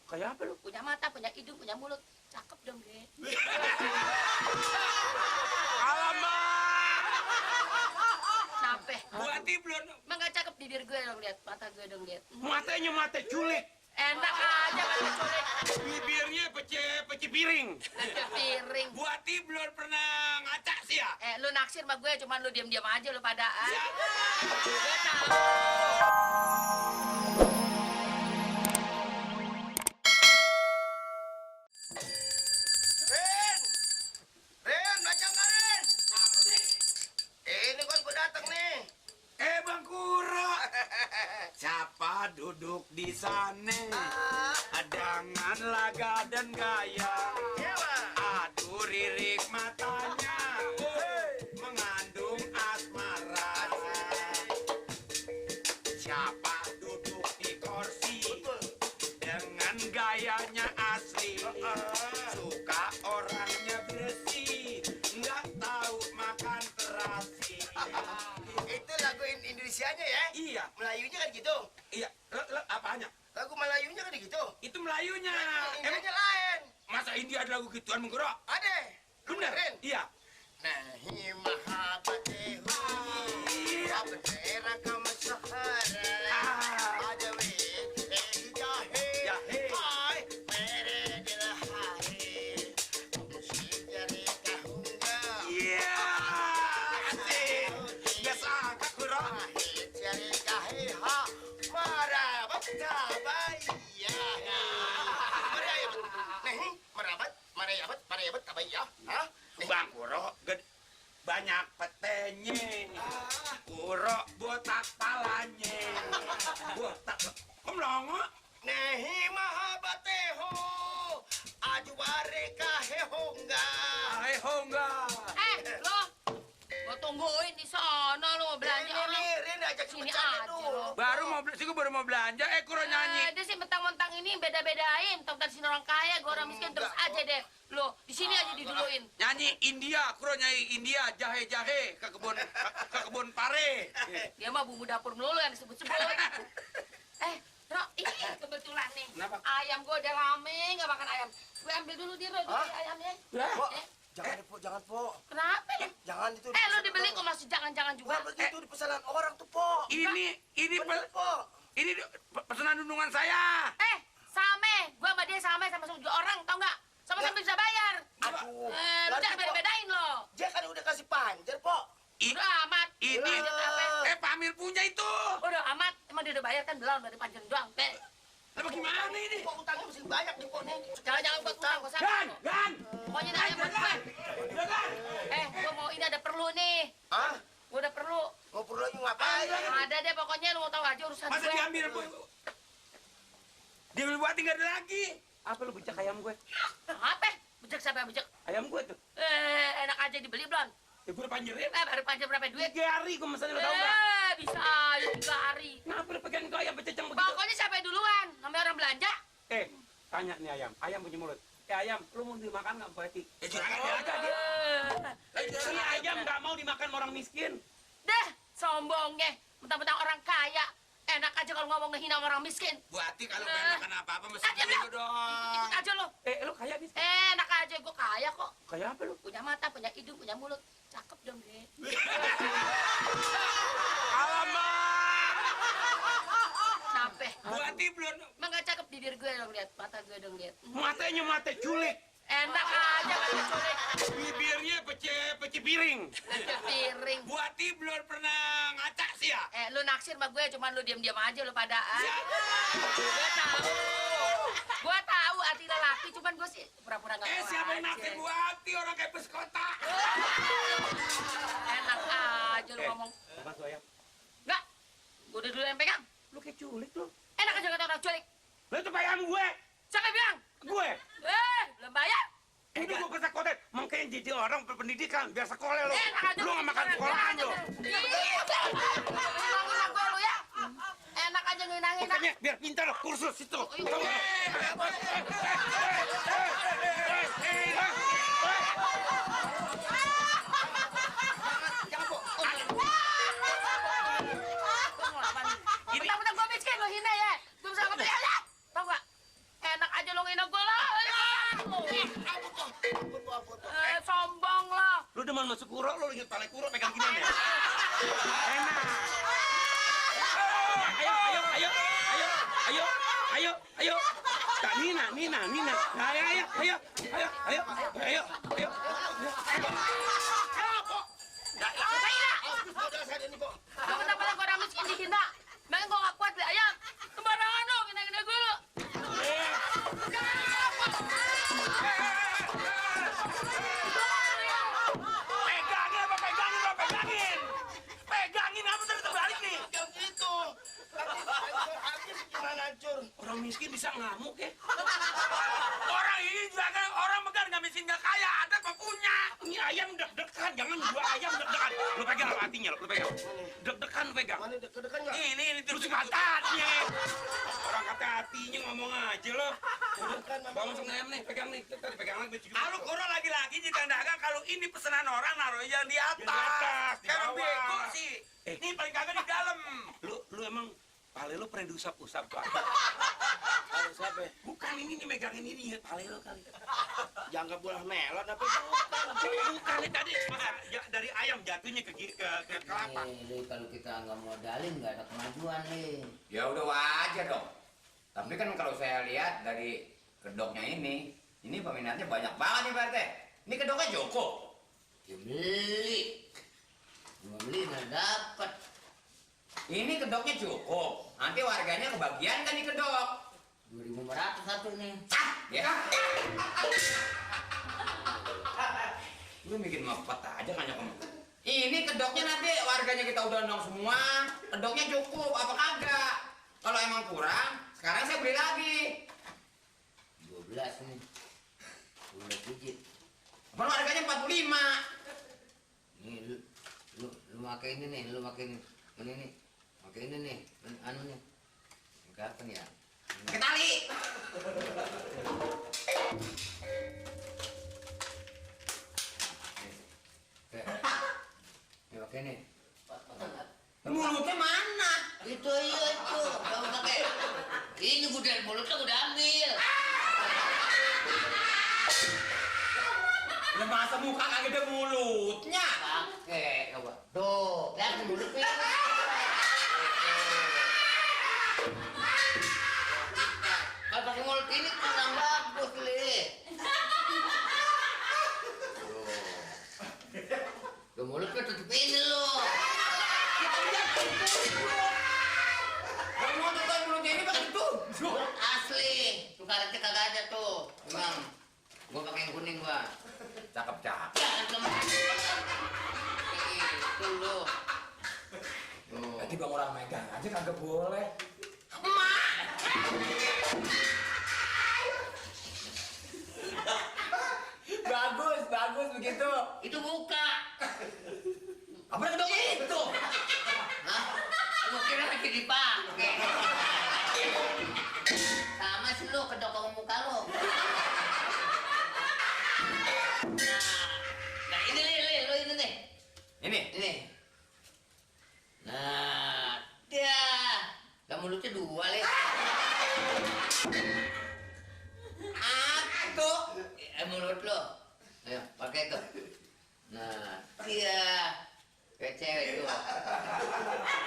Kayak apa lu? Punya mata, punya hidung, punya mulut. Cakep dong, Ge. Alamak! Kenapa? Buati belum. Emang gak cakep bibir gue dong, lihat. Mata gue dong, lihat. Matanya mata culik. Enak aja mata culik. Bibirnya peci piring. Peci piring. Buati belum pernah ngaca sih ya? Lu naksir sama gue, cuman lu diam-diam aja lu pada. Ya. Gue tahu. Ren, baca nggak Ren? Apa sih? Ini kan gue datang nih. Bang Kuro. Siapa duduk di sana? Dengan laga dan gaya. Iya, Bang. Aduh ririk matanya. Mengandung asmara. Siapa duduk di kursi? Betul. Dengan gayanya asli. Suka orangnya bersih. Nggak tahu makan terasi. Itu lagu Indonesianya ya? Iya, Melayunya kan gitu. iya. Lo apanya? Lagu Melayunya kan gitu. Itu Melayunya. Indonesianya lain. Masa India ada lagu gituan, Bang Kuro? Ada. Bener? Ren. Iya. Nahi mahabbatehu. Abdera kama sahara. Ada we. Jahe. Jahe. Hai. Mere dil hari. Musijari kahunga. Iya. Asik. Nggak sangka, Kuro. Ahit jari kahe ha. Marabat tabay. Ya. Marabat. Nahi marabat. Marabat tabay ya. Hah? Bang Kuro, banyak petenya. Kuro botak palanya. Botak. Kok melongo? Nahi mahabbatehu. Ajware kahe honga. Hai, honga. Lo. Gua tungguin di sono lu mau belanja orang. Ren ajak Sini bercanda aja tuh. lo. Baru mau beli, sih gua baru mau belanja. Kuro nyanyi. Dia sih mentang-mentang ini beda-bedain. Mentang-mentang sini orang kaya, gue orang miskin. Terus Enggak, aja deh. Lo, di sini aja diduluin. Nyanyi India, Kuro nyanyi India, jahe-jahe ke kebun pare. Dia mah bumbu dapur melulu yang disebut-sebut. Ro, ini kebetulan nih. Kenapa? Ayam gue udah rame nggak makan ayam. Gue ambil dulu di Ro, Hah? ayamnya. Po, Eh, jangan po. kenapa lu? Jangan itu. Lu dibeli kok masih jangan-jangan juga. Bukan begitu di pesanan orang tuh po. Ini Bener po. ini pesanan undangan saya. Same. Gue sama dia sama juga orang, tau nggak? Sama-sama bisa bayar. Aduh. Lu Nanti, jangan Po. beda-bedain lo. Dia kan udah kasih panjer po. Udah amat. Ini Udah apa? Pak Amir punya itu. Udah amat. Emang dia udah bayar kan belum dari panjang doang. Lah bagaimana ini? Po utangnya mesti banyak nih po nih. Jangan buat utang, gue Gan. Pokoknya ini ayam buat gue. Gue mau ini ada perlu nih. Hah? Gue udah perlu. Mau perlu lagi ngapain? Ada deh pokoknya lu mau tahu aja urusan Masa gue. diambil, Bu? Diambil buat tinggal ada lagi. Apa lu becak ayam gue? Apa? Bejek siapa yang bejek? Ayam gue tuh. Enak aja dibeli belum? Ya gue udah panjerin. Baru panjang berapa duit? 3 hari gue mesennya, lo tau nggak? Bisa aja 3 hari. Kenapa lu pegang itu ayam bececang begitu? Pokoknya siapa yang duluan? Namanya orang belanja. Tanya nih ayam. Ayam punya mulut. Ayam, lu mau dimakan nggak Bu Eti? Jangan aja dia. Ini ayam nggak mau dimakan orang miskin. Dah, sombongnya. Mentang-mentang orang kaya. Enak aja kalau ngomong ngehina orang miskin. Bu Ati kalau nggak makan apa-apa mesti Diam, dulu dong. Ikut aja lo. Lu kaya miskin? Enak aja, gue kaya kok. Kaya apa lu? Punya mata, punya hidung, punya mulut. Cakep dong, Ge. Alamak! Kenapa? Bu Ati belum. Emang gak cakep bibir gue dong, lihat. Mata gue dong, lihat. Matanya mata culik. Enak aja mata culik. Bibirnya peci piring. Peci piring. Bu Ati belum pernah ngaca sih ya? Lu naksir sama gue, cuman lu diam-diam aja lu pada. Gue tahu. Gue tahu hati lelaki, cuman gue sih pura-pura gak tahu Siapa yang aja. naksir Bu Ati? Orang kayak peskota. Enak aja lu ngomong. Apa tuh ayam? Enggak. Gue udah dulu yang pegang. Lu kayak culik lu. Enak aja kata orang culik. Lu itu ayam gue. Siapa yang bilang? Gue. Belum bayar. Ini gue ke sekolah. Makanya jadi orang berpendidikan. Biar sekolah lu. Enak aja. Lu nggak makan sekolahan lu. Nginang-nginang gue lu ya. Enak aja nginang-nginang. Makanya biar pintar lo kursus itu. Tahu nggak? Jangan po. Mentang-mentang gue miskin lu hina ya. Gue bisa ngerti ya. Tau gak? Enak aja pale kuro pegang gini ya. Enak. Ayo, ayo, ayo, ayo, ayo, ayo, ayo. Kak Nina. Ayo, ayo, ayo, ayo, ayo, ayo, ayo. Kamu tak pernah orang miskin dihina. Makanya gua gak kuat lihat ayam. Sembarangan dong, gina-gina gue. Pegangin apa terus terbalik nih? Yang itu. Habis gimana hancur? Orang miskin bisa ngamuk ya? Orang ini juga kan orang megang nggak miskin nggak kaya, ada kok punya. Ini ayam deg-degan, jangan dua ayam deg-degan. Lu pegang hatinya, lu pegang. Deg-degan lu pegang. Mana deket-deket nggak? Ini terus kata hatinya. Orang kata hatinya ngomong aja lo. Bawa masuk ayam nih, pegang nih. Tadi pegang lagi. Kalau orang lagi-lagi di dagang, kalau ini pesanan orang naruh yang di atas. Yang di atas, di Kalau bawah. bego sih. Ini paling kagak di dalam. Lu emang pale lu pernah diusap-usap tuh? Ada siapa? Bukan ini nih megangin ini ya, pale lu kali. Jangka buah melon apa bukan? Bukan ini tadi masa dari ayam jatuhnya ke kelapa. Nih, kalau kita nggak modalin nggak ada kemajuan nih. Ya udah wajar dong. Tapi kan kalau saya lihat dari kedoknya ini peminatnya banyak banget nih Pak RT. Ini kedoknya Joko. Ya beli, mau beli nggak dapat. Ini kedoknya cukup. Nanti warganya kebagian kan di kedok. 2.500 satu nih. Ah, ya. Lu bikin mepet aja kan kamu. Ini kedoknya nanti warganya kita udah nong semua. Kedoknya cukup apa kagak? Kalau emang kurang, sekarang saya beli lagi. 12 nih. 12 biji. Apa harganya 45? Nih lu pakai ini nih, lu pakai ini nih. Pakai ini nih, anu nih. Kapan ya? Pakai tali. Nih pakai ini. Mulutnya mana? Itu iya itu. Kamu pakai. Ini udah mulutnya udah ambil. Lah masa muka kagak ada mulutnya? Pakai coba. Tuh, lihat mulutnya. Kalau pakai mulut ini kurang bagus, Li. Tuh, mulutnya tutup ini loh. Kita lihat kalau mau tutup mulutnya ini pakai tutup. Mulut asli. Tuh karetnya kagak ada tuh. Memang. Gua pakai yang kuning, gua. Cakep-cakep. Jangan temen. Itu loh. Tuh. Nanti bang orang megang aja kagak boleh. Bagus begitu. Itu buka. Apa yang kedoknya itu? Hah? Lu kira lagi dipakai? Sama sih lu, kedok ke muka lu. Nah ini lu ini nih. Ini. Ini. Nah, dia. Gak mulutnya dua, Le. Aku. Mulut lu. Ayo, pakai itu. Nah, dia. Kayak cewek tuh.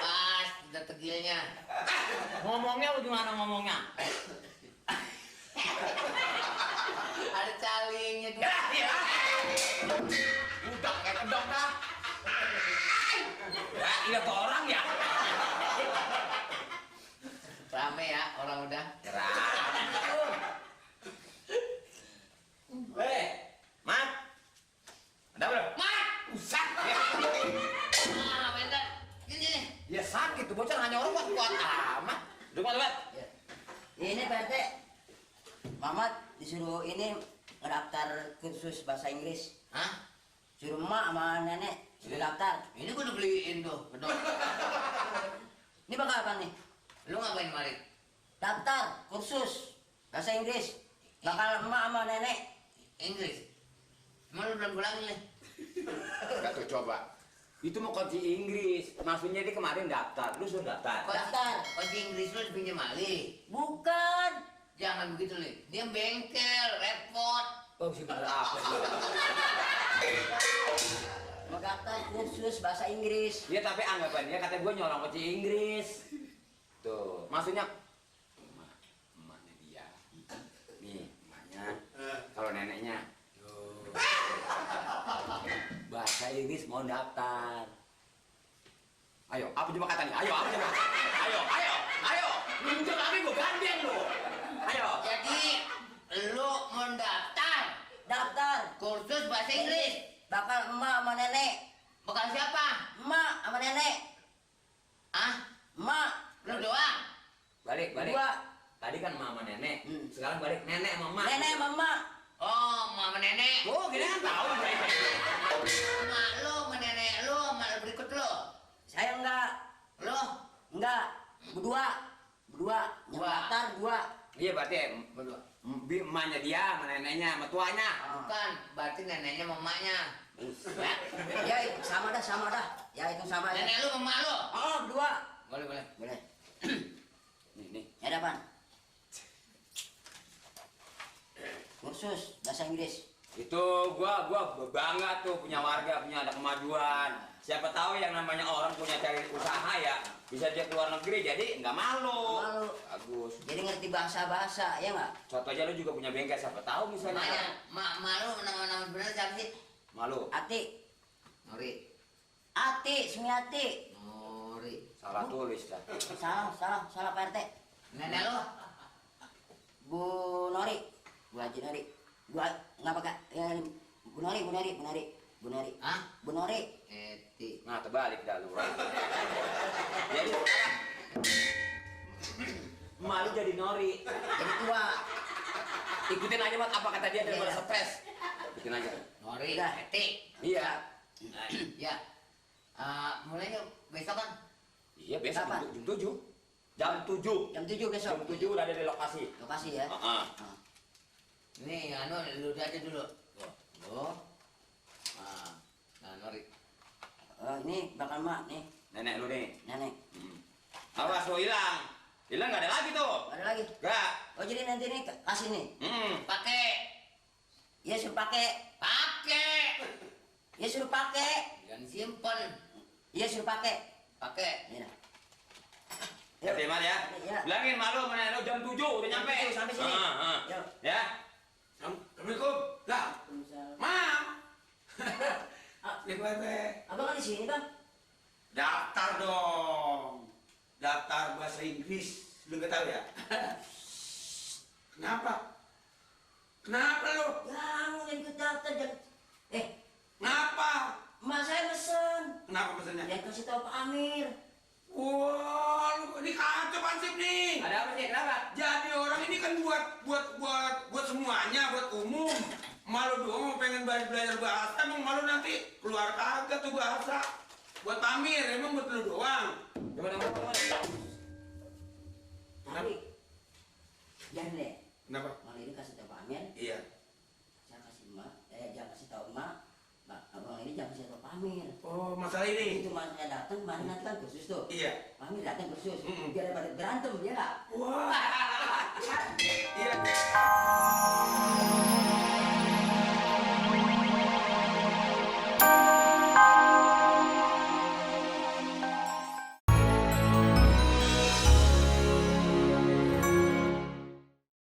Pas, udah tegilnya. Ngomongnya lu gimana ngomongnya? Ada calingnya tuh. Ya. Udah kayak kedok dah. Ya, ini tuh orang ya. Rame ya, orang udah. Mat. Ada belum? Mat! Usah ya. Ah, bentar. Ini nih. Ya sakit tuh bocah hanya orang kuat amat. Depan. Ya. Ini Pak RT, Mamat disuruh ini ngedaftar kursus bahasa Inggris. Hah? Suruh emak sama nenek suruh daftar. Ini gua udah beliin tuh, kedok. Ini bakal apa nih? Lu ngapain mari? Daftar kursus bahasa Inggris. Bakal emak sama nenek. Inggris. Emang lu belum pulang nih? Tuh coba. Itu mau kunci Inggris. Maksudnya dia kemarin daftar. Lu suruh daftar. Daftar. Kunci Inggris lu dipinjam Ali. Bukan. Jangan begitu, Li. Dia bengkel, repot. Oh, si bener apa sih? mau daftar kursus bahasa Inggris. Iya tapi anggapan dia kata gue nyolong kunci Inggris. Tuh, maksudnya emaknya dia. Nih, emaknya. Kalau neneknya. Tuh. Bahasa Inggris mau daftar. Ayo, apa coba katanya? Ayo, apa coba? Ayo. Muncul lagi gue gantian lu. Ayo. Jadi lu mau Daftar kursus bahasa Inggris. bakal emak sama nenek. Bukan siapa? Emak sama nenek. Ah, Emak lu doang. Balik. dua. Tadi kan mama nenek. Hmm. Sekarang balik nenek sama emak. Nenek sama emak. Oh, mama nenek. Oh, gini kan tahu. Mak lu, sama nenek lu, sama lu berikut lu. Saya enggak. Lu, Berdua. Yang Dua. daftar dua. Iya berarti berdua. Emaknya dia sama neneknya sama tuanya. bukan. Berarti neneknya sama emaknya. Ya sama dah. Ya itu sama aja. Nenek lu sama emak lu. Oh, berdua. Boleh. Boleh. Nih. Ya ada apaan? Kursus bahasa Inggris. Itu gua bangga tuh punya warga, punya ada kemajuan. Siapa tahu yang namanya orang punya cari usaha ya bisa dia keluar negeri jadi nggak malu. Malu. Bagus. Jadi ngerti bahasa ya nggak? Contoh aja lu juga punya bengkel siapa tahu Emaknya, misalnya. mak lu nama bener siapa sih? Malu. Ati. Nuri. Ati, Sumiati. Nuri. Salah tulis dah. Salah Pak RT. Nenek lu? Bu Nori. Bu Haji Nori. Ngapa Kak? Ya, Bu Nori. Hah? Bu Nori. Eti. Nah terbalik dah lu. Jadi malu jadi nori. Jadi tua. Ikutin aja mat apa kata dia daripada Iya. stres. Ikutin aja. Nuri. Udah. Eti. Iya. Ya. Mulainya besok kan? Iya besok Kapan? jam 7. Jam 7. Jam 7 besok. Jam 7 udah ada di lokasi. Lokasi ya. Heeh. Nih, lu aja dulu. Tuh. Nah, Nuri. Ini bakal mak nih, Nenek lu nih. nenek. Awas lu hilang. Hilang nggak ada lagi tuh. Ada lagi. Enggak. Oh jadi nanti nih kasih nih. Pakai. Ya suruh pakai. Pakai. Ya suruh pakai. Jangan simpen. Ya suruh pakai. Pakai. Ini dah. Ya terima ya. Ya. Bilangin malu sama nenek lu jam 7 udah nyampe. Jam 7 sampai sini. Yuk. Ya. Assalamualaikum. Lah, Mam. Abang kan di sini bang. Daftar dong. Daftar bahasa Inggris. Lu nggak tahu ya? Kenapa? Kenapa lu? Jangan ikut daftar jangan. Kenapa? Emak saya pesen. Kenapa pesannya? Dia kasih tahu Pak Amir. Wah, lu ini kacau Pansip nih. Ada apa sih? Kenapa? Jadi orang ini kan buat semuanya, buat umum. Malu doang mau pengen belajar bahasa, emang malu nanti keluar kagak tuh bahasa. Buat Amir, emang buat lu doang. Gimana? Tapi jangan deh. Kenapa? Malah ini kasih tahu Pak Amir. Iya. Saya kasih emak. Jangan kasih tahu emak. Abang ini jangan kasih tahu Pak Amir. Oh, masalah ini. Itu mas saya datang kemarin nanti kan kursus tuh. Iya. Pak Amir datang kursus. Mm-mm. Biar daripada berantem ya nggak? Wah. Iya.